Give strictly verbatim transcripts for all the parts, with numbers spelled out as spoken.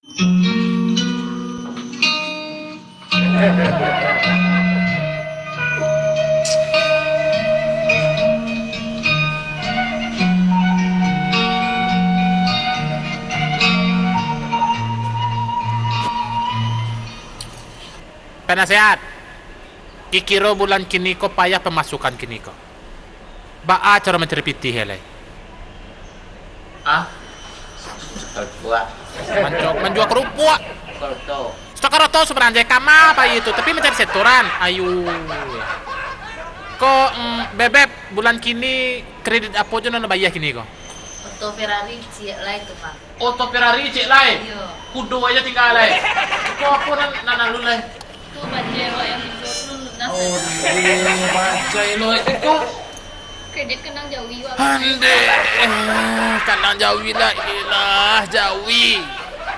Penasehat, kikiro bulan kini ko payah pamasukan kini ko. Baa caro mancari pitih lai? Ah, kerupuak. Manjo-, manjua kerupuak. Setoran. Setoran sabananyo kama pai tu, tapi mancari setoran. Ayu. Ko, mm, Bebeb, bulan kini kredit apo jo nan bayia kini ko? Oto Ferrari ciek lai tu, Pak. Oto Ferrari ciek lai. Iyo. Kudo aja tingga lai. Ko apo nan, nan alun lai? Tu bajai awak yang minjua tu lunas. Oh, bajai lo itu. Kredit kanang jawi awak. Andeh, kanang jawi lah, ilah jawi.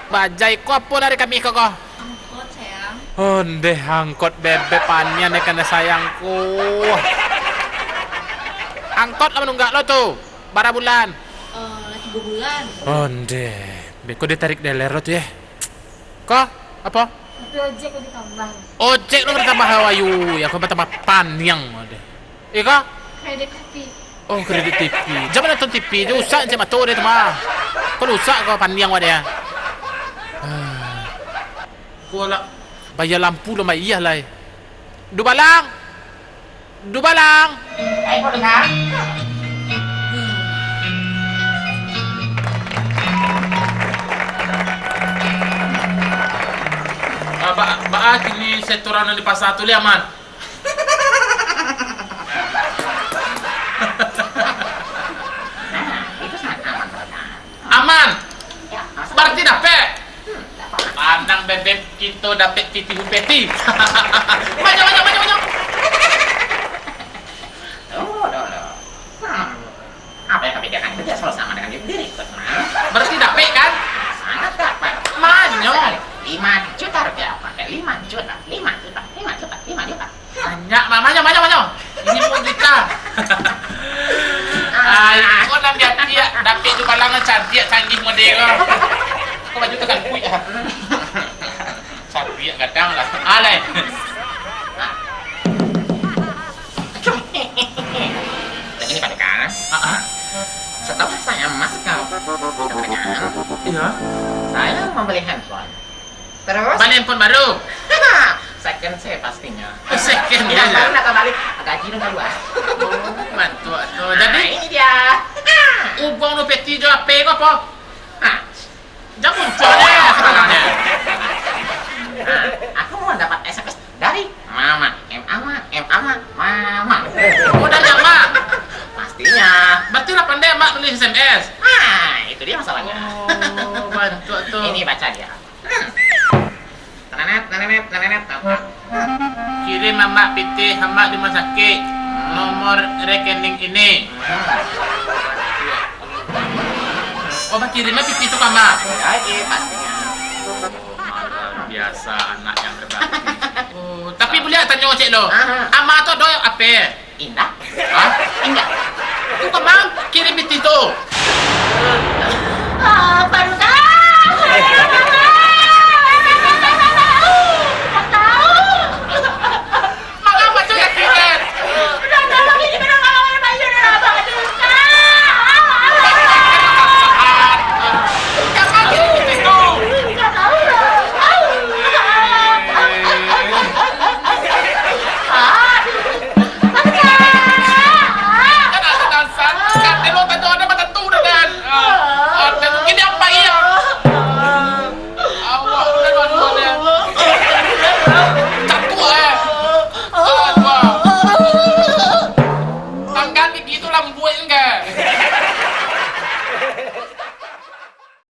Bajai ko apo dari kami ko, ko? Angkot, sayang. Ondeh, angkot Bebeb paniang dek kanai sayangku. Angkot lah manunggak lo tu. Bara bulan? Eh, lah tigo bulan. Ondeh, beko ditarik deler lo tu, eh. Ko, apo? Tapi ojek udah tambah. Ojek lo udah tambah, ayu. Ya, ko batambah paniang, ondeh. Iko? Kredit T V. Oh, kredit T V. Jan nonton T V, jan rusak cek mato deh tu mah. Ko rusak ko paniang wak deh. Ko lah bayia lampu lah, bayia lai. Dubalang. Dubalang. Ah, ba-, baa kini setoran nan di pasa tu, Li Aman? Aman. Bararti dapek. Panang Bebeb, kito dapek pitih upeti. Banyak, banyak, banyak, banyak. Tunggu dulu. Hmm. Apa yang kau pikirkan itu tidak selalu sama dengan diri, diri, Usman. Bararti dapek, kan? Sangat dapat. Banyak. Lima juta rupiah, pakai lima juta, lima juta, lima juta, lima juta. Banyak, ma-, banyak, banyak, banyak. Ini pun juta. Ai, ko nan biak-biak, dapek tu palang cantik, canggih model ko. Ko baju tu kan kuih, ah. Cantik gadang lah. Alai. Jadi ni, Pak Dekan. Ah, ah. Setelah saya masuk ke Pak Dekan, iya, saya membeli handphone. Terus? Bali handphone baru? Second sih pastinya. Oh, second. Yang baru nak bali, gaji udah keluar. Oh, mantap tu. Jadi, nah, ini dia. Ubuang nu peti jo H P ko apo? Nah. Jan muncul deh sebenarnya. Nah, aku mau dapat S M S dari Mama, M A Ma, M A Ma, Mama. Oh, dari Ama. Pastinya. Berarti lah pandai Ama nulis S M S. Nah, itu dia masalahnya. Oh, mantap tu. Ini baca dia. Nenenet, nenenet, nenenet. Kirim Amak pitih Amak di rumah sakit. Nomor rekening ini. Oh, bakirimnyo pitih tu ka Amak? Yo, iyo, pastinya. Oh, luar biasa anak yang berbakti. Oh, tapi buliah tanyo, Cek, lo? Aha. Amak tu ado apo? Indak. Hah? Indak. Tu ka Amak kirim pitih tu? Ah, baru